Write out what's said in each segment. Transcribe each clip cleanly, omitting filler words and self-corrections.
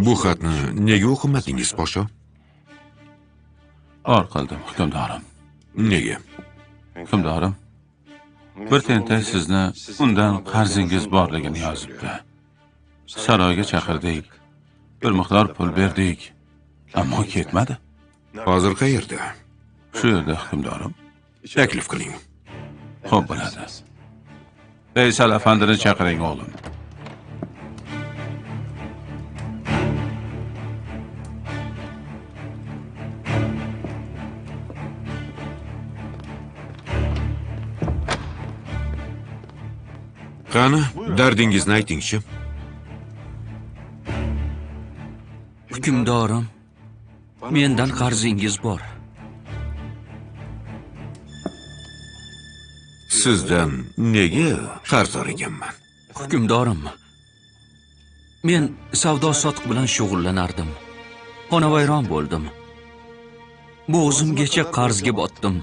Bu xatni nega o'qimadingiz, posho? Or qildim, hukmdorim. Nega? Hukmdorim, bir tentak sizni undan qarzingiz borligini yozibdi. Saroyga chaqirdik, bir miqdor pul berdik, ammo ketmadi. Hozir qayerda? Shu yerda, hukmdorim. Taklif qiling. Xo'p bo'ladi. Faysal afandini chaqiring, o'g'lim. Qani, dardingizni aytingchi. Hukmdorim, mendan qarzingiz bor. Sizdan nega qarzdor ekanman? Hukmdorim, men savdo-sotiq bilan shug'ullanardim. Xonavayron bo'ldim. Bo'g'zimgacha qarzga botdim.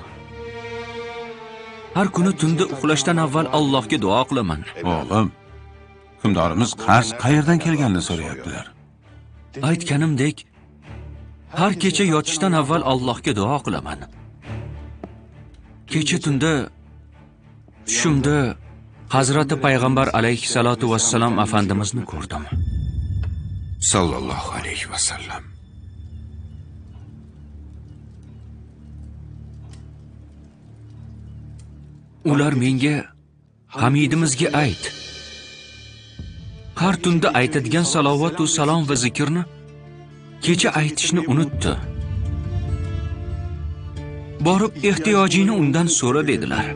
Har kuni tunda uxlashdan avval Allohga duo qilaman. O'g'lim, hukmdorimiz qarz qayerdan kelganini so'rayaptilar. Aytganimdek, har kecha yotishdan avval Allohga duo qilaman. Kecha tunda tushimda Hazrati Payg'ambar alayhissalatu vassalam afandimizni ko'rdim. Sallallohu alayhi vasallam. Ular menga Hamidimizga ayt. Har tunda aytadigan salovat va salom va zikrni kecha aytishni unutdi. Borib ehtiyojingni undan so'ra dedilar.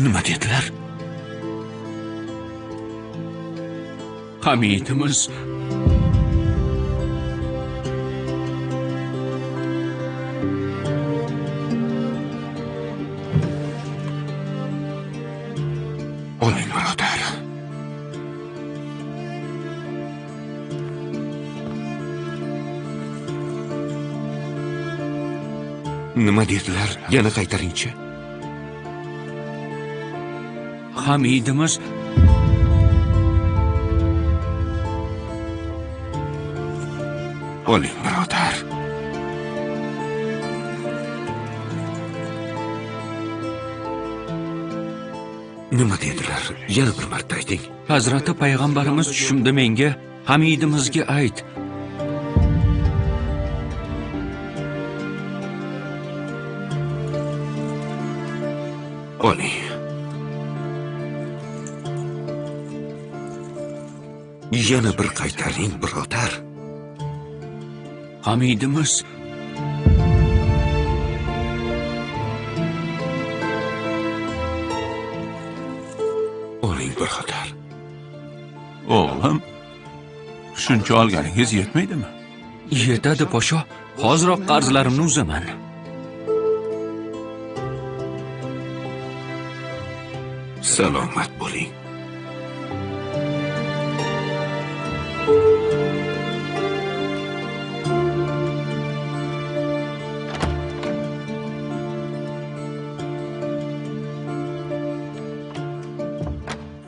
Nima dedilar? Hamidimiz oling, birodar. Nima dedilar? Yana qaytaringchi. Hamidimiz oling, birodar. Nima dedilar? Yana bir marta ayting. Hazrati Payg'ambarimiz tushimda menga Hamidimizga ayt. Oling. Yana bir qaytaring, birodar. Hamidimiz oling, birodar. O'g'lim, shuncha olganingiz yetmaydimi? Yetadi, posho. Hoziroq qarzlarimni uzaman. Salomat bo'ling.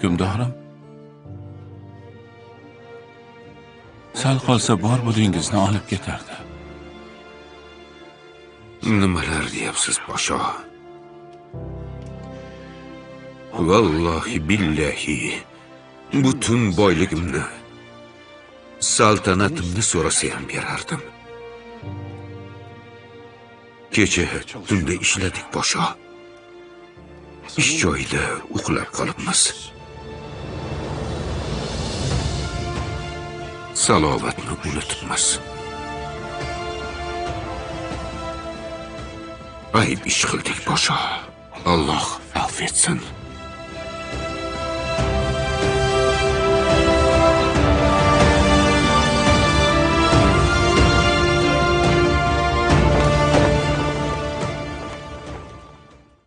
Hukmdorim, sal qolsa bor budingizni olib ketardi. Nimalar deyapsiz, posho? Vallohi billahi, butun boyligimni, saltanatimni so'rasa ham berardim. Kecha tunda ishladik, posho. Ish joyida uxlab qolibmiz. Salovatni unutibmiz. Ayb ish qildik, posho. Alloh afv etsin.